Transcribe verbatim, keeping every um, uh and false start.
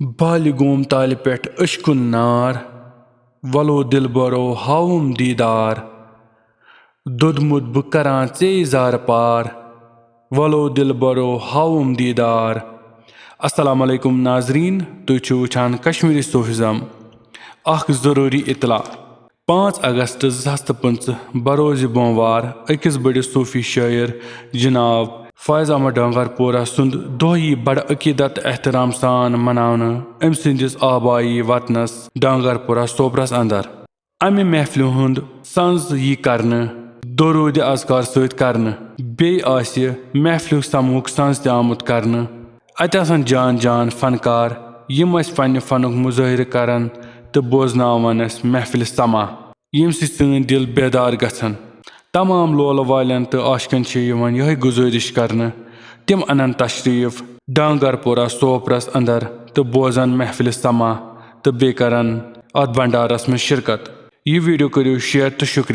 بالہِ گوم تالہِ پٮ۪ٹھ عشقُن نار، وَلو دِلبرو ہاوُم دیٖدار۔ دوٚدمُت بہٕ کَران ژے زارٕ پار، وَلو دِلبرو ہاوُم دیٖدار۔ السلام علیکم ناظریٖن، تُہۍ چھِو وٕچھان کشمیٖری صوفِزم۔ اَکھ ضروٗری اطلاع، پانٛژھ اگست زٕ ساس تہٕ پٕنٛژٕہ، بروزِ بوموار، أکِس بٔڑِس صوٗفی شٲعر جناب فیض احمد ڈانگرپورہ سُنٛد دۄہ یی بڑٕ عقیدت تہٕ احترام سان مناونہٕ أمۍ سٕنٛدِس آبائی وطنس ڈانگرپورہ سوپرس اندر۔ امہِ محفلہِ ہُنٛد سنز یی کرنہٕ درود اذکار سۭتۍ کرنہٕ۔ بیٚیہِ آسہِ محفلہِ سماہُک سنز تہِ آمُت کرنہٕ۔ اتہِ آسن جان جان فنکار، یِم اسہِ پننہِ فنُک مظٲہرٕ کرن تہٕ بوزناون اسہِ محفلہِ سما، ییٚمہِ سۭتۍ سٲنۍ دِل بیدار گژھن۔ تمام لولہٕ والٮ۪ن تہٕ عاشقن چھِ یِوان یِہوٚے گُزٲرِش کرنہٕ، تِم انن تشریف ڈانگرپورہ سوپرس اندر تہٕ بوزن محفلہِ سما تہٕ بیٚیہِ کرن اتھ بنڈارس منٛز شرکت۔ یہِ ویڈیو کٔرِو شیئر تہٕ شُکریہ۔